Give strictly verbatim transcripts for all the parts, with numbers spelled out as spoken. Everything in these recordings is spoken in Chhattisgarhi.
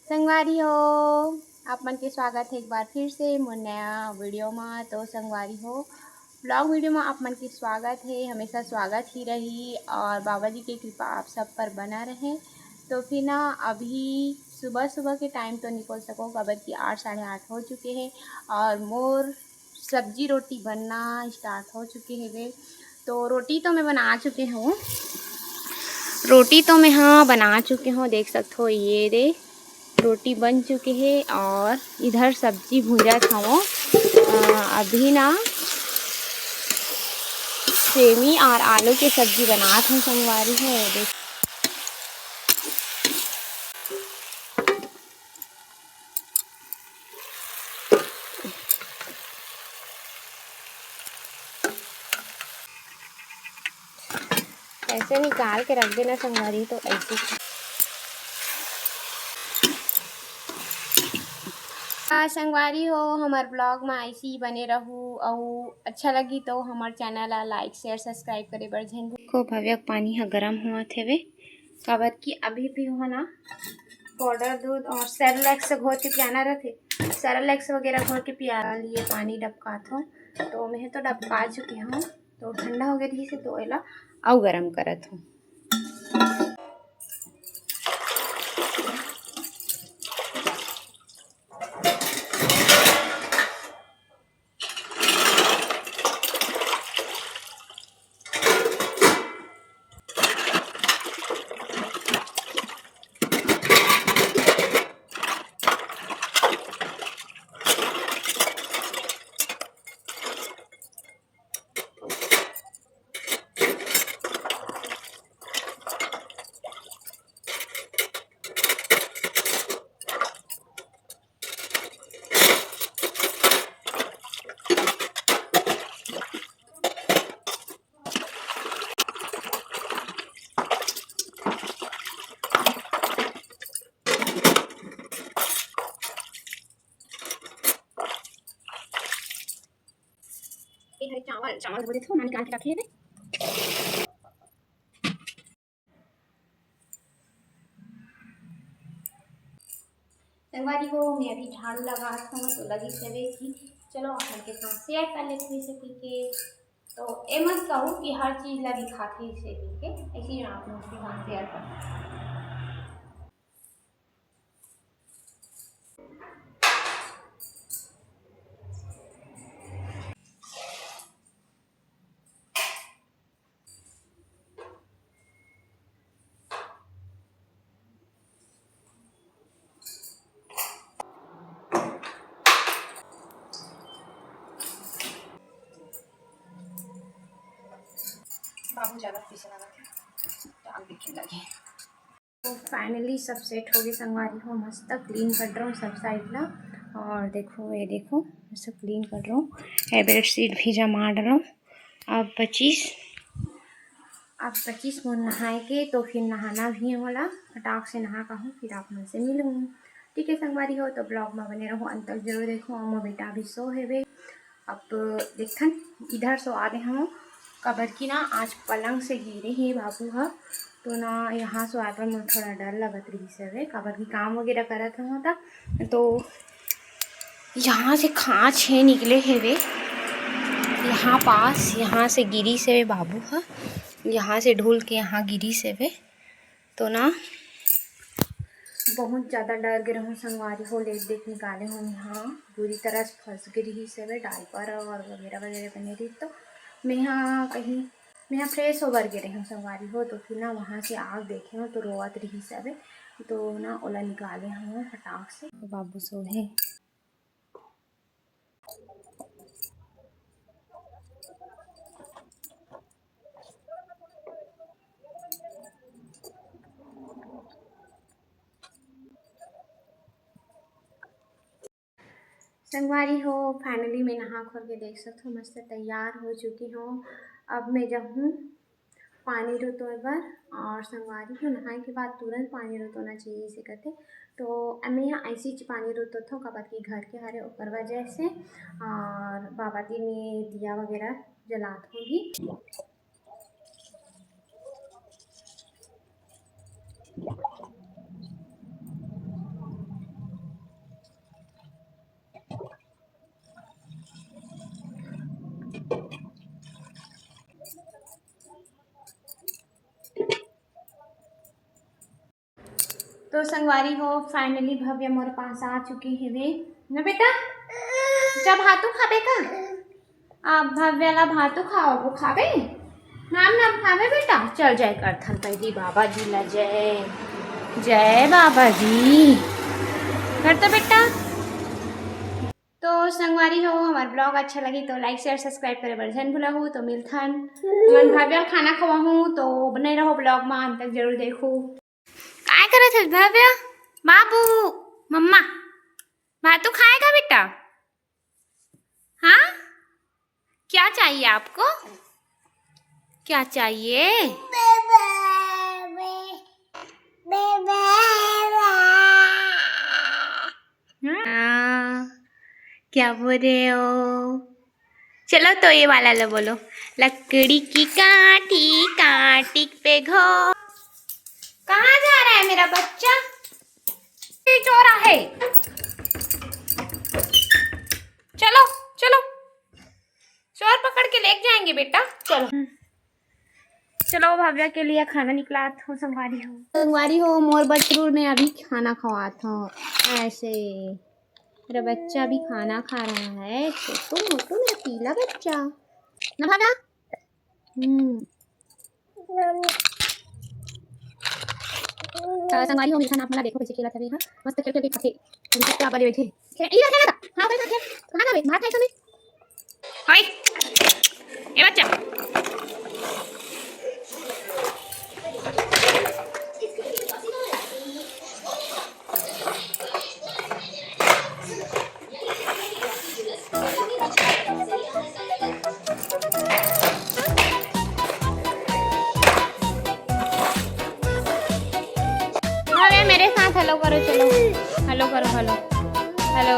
संगवारी हो, आप मन के स्वागत है एक बार फिर से मोर नया वीडियो मा। तो संगवारी हो, ब्लॉग वीडियो मा आप मन के स्वागत है, हमेशा स्वागत ही रही और बाबा जी के कृपा आप सब पर बना रहे। तो फिर ना, अभी सुबह सुबह के टाइम तो निकल सको, काबर कि आठ, साढ़े आठ हो चुके हैं और मोर सब्जी रोटी बनना स्टार्ट हो चुके हवे। तो रोटी तो मैं बना चुके हूँ, रोटी तो मैं, हाँ, बना चुके हूँ। देख सकते हो, ये दे, रोटी बन चुके है और इधर सब्जी भूंजत हवं। अ, अभी ना सेमी और आलू के सब्जी बनात हूँ संगवारी हो। देख, ऐसे निकाल के रख देना संगवारी, तो ऐसे। हाँ संगवारी हो, हमर ब्लॉग में ऐसे ही बने रहू, अउ अच्छा लगी तो हमर चैनल ला लाइक, शेयर, सब्सक्राइब करे बर झन भूल। को भव्य पानी ह गरम होवत हेवे, काबर कि अभी भी हो ना पाउडर दूध और सेरेलैक्स घोर के पियाना रहथे, सेरेलैक्स वगैरह घोर के पिया लिए पानी डबकात हो। तो मैं तो डबका चुके हूँ, तो ठंडा हो गए रही से, तो एला अउ गरम करत हूँ। ये है चावल, चावल धो देथो, ओमा निकाल के रखे हवे। संगवारी हो, मैं अभी झाड़ू लगात हूँ, तो लगी सवे कि चलो आप मन के साथ शेयर कर लेते हैं इसे पी के। तो ए मत कहू कि हर चीज ला दिखाथे इसे पी के, ऐसे ही मैं आप लोग के साथ शेयर कर। बाबू ज्यादा पीछे लगा के, तो आग दिखे लगे। तो finally सब सेट हो गए संगवारी हो, मस्त क्लीन कर रहा हूँ सब साइड ला। और देखो, ये देखो, मस्त क्लीन कर रहा हूँ। ये बेडशीट भी जमा रहा हूँ। अब पच्चीस, अब पच्चीस मोर नहाए के, तो फिर नहाना भी है मोला, फटाक से नहा के आहूँ, फिर आप मन से मिलूँ। ठीक है संगवारी हो, तो ब्लॉग में बने रहो, अंत तक जरूर देखो। और मोर बेटा अभी सो हेवे, अब देखथन, इधर सो आदे हम, काबर कि ना आज पलंग से गिरे हे बाबू ह, तो ना यहाँ सो आए पर मोला थोड़ा डर लगत रहिस हवे, काबर कि काम वगैरह करत हूँ त, तो यहाँ से खाँच हे निकले हेवे, यहाँ पास, यहाँ से गिरिस हेवे बाबू ह, यहाँ से ढुल के यहाँ गिरिस हेवे। तो ना बहुत ज़्यादा डर गे रहूँ संगवारी हो, लेट देख निकाले हूँ यहाँ, बुरी तरह से फंस गे रही से डायपर और वगैरह वगैरह बने रही। तो मैं यहाँ कहीं, मैं यहाँ फ्रेश होबर गे रहूँ संगवारी हो, तो फिर ना वहाँ से आग देखे हूँ तो रोवत रही सब, तो ना ओला निकाले हूँ फटाक से। बाबू सो है। संगवारी हो, finally मैं नहा खोर के देख सकत हो, मस्त तैयार हो चुकी हूँ। अब मैं जाहूँ पानी रोतोय बर। और संगवारी हो, नहाए के बाद तुरंत पानी रोतोना चाहिए से कथे। तो मैं यहाँ ऐसी च पानी रोतोत हूँ, काबर कि घर के हरे ओकर वजह से। और बाबा जी में दिया वगैरह जलात होगी। तो संगवारी हो, finally भव्या मोर पास आ चुके हवे ना बेटा। जा भातू खाबे का? आप भव्या ला भातू खाओ, वो खाबे? नाम नाम खाबे बेटा। चल जय करथन पहिली बाबा जी ला जय। जय बाबा जी। कर तो बेटा। तो संगवारी हो, हमार vlog अच्छा लगी तो like, share, subscribe करे बर झन भुलाहू। तो मिलथन, हमन भव्या ल खाना खवाहू, तो बने रहो vlog में, अंत तक जरूर देखू। काय करत हस भव्या? बाबू, मम्मा, भातू खाएगा बेटा? हाँ, क्या चाहिए आपको? क्या चाहिए? हाँ, क्या बोल रहे हो? चलो तो ये वाला लो, बोलो, लकड़ी की काठी काठी पे घो। कहाँ जा रहा है मेरा बच्चा? ये चोर है। चलो, चलो, चोर पकड़ के लेके जाएंगे बेटा। चलो, चलो, भव्या के लिए खाना निकलात हो संगवारी हो। संगवारी हो, मोर बछरू ने अभी खाना खवात हो। ऐसे मेरा बच्चा भी खाना खा रहा है, छोटू मोटू मेरा पीला बच्चा ना भव्या। हम्म। तो संगवारी हो, मेरे खाना आप मला देखो कैसे खेलत हवे, हाँ? मस्त खेल खेल के खाथे। अभी तक तो आप वाले बैठे। खे-, ये खेला था। हाँ, बैठ, खेल। कहाँ ना बैठ? भात खाए समय। हाय। ए बच्चा। अरे मेरे साथ हेलो करो, चलो हेलो करो, हेलो हेलो।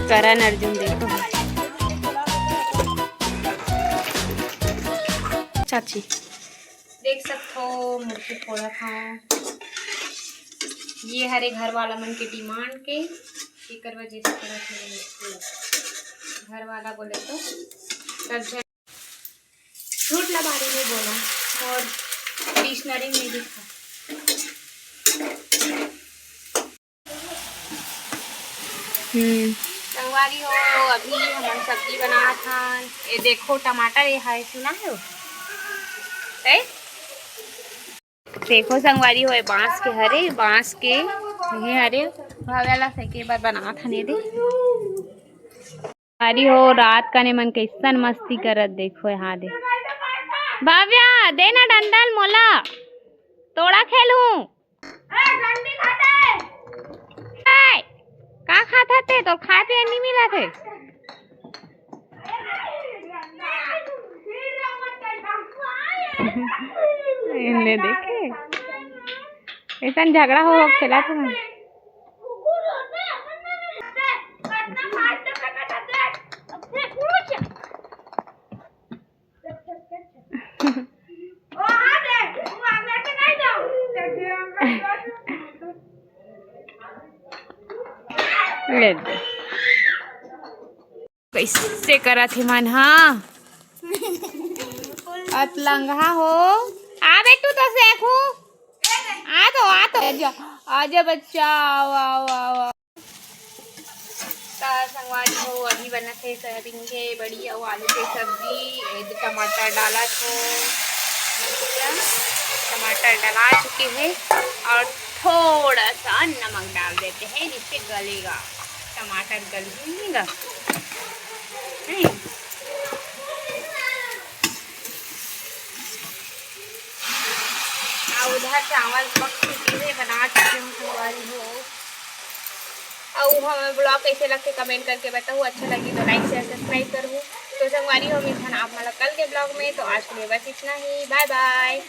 करण अर्जुन देखो। चाची। देख सकथो, मुर्गी फोड़त हव। ये हरे घर वाला मन के डिमांड के, एकर वजह से फोड़त हवे मुर्गी। घर वाला बोले तो सब झन झूठ ला बारी में बोला, मोर डिक्शनरी में लिखा। हम्म। संगवारी हो, अभी हमन सब्जी बनात हन। ये देखो टमाटर, ये है, सुना है वो? ए? देखो संगवारी हो, ये बांस के हरे, बांस के ये हरे, भावेला फेंके बर बनात हन ये दे। संगवारी हो, रात कने मन कैसन मस्ती करत, देखो यहाँ दे। भाव्या, दे ना डंडा ल मोला, तोड़ा खेलहूँ। ए, का खात हस ते? तोर खाए पिए नइ मिलत हे। इनले देखे, अइसन झगड़ा हो, हो खेलत हे। ले दे। कैसे करत हे मन, हाँ? अतलंगा हो। आ बेटू, तो सेकू। आ तो, आ तो। आजा, आजा बच्चा, आओ, आओ, आओ, आओ। त संगवारी हो, अभी बनत हे सोयाबीन के बड़ी अउ आलू के सब्जी। ए दे टमाटर डालत हो, टमाटर डला चुके हे अउ थोड़ा सा नमक डाल देते हैं, जिससे गलेगा, टमाटर गल जाएगा। नहीं? उधर चावल पक चुके हैं, बना चुके हूँ संगवारी हो। अउ हमर ब्लॉग कैसे लगथे कमेंट करके बताहू, अच्छा लगी तो लाइक शेयर सब्सक्राइब करहू। तो संगवारी हो, मिलथन आप मन ला कल के ब्लॉग में। तो आज के लिए बस इतना ही, बाय बाय।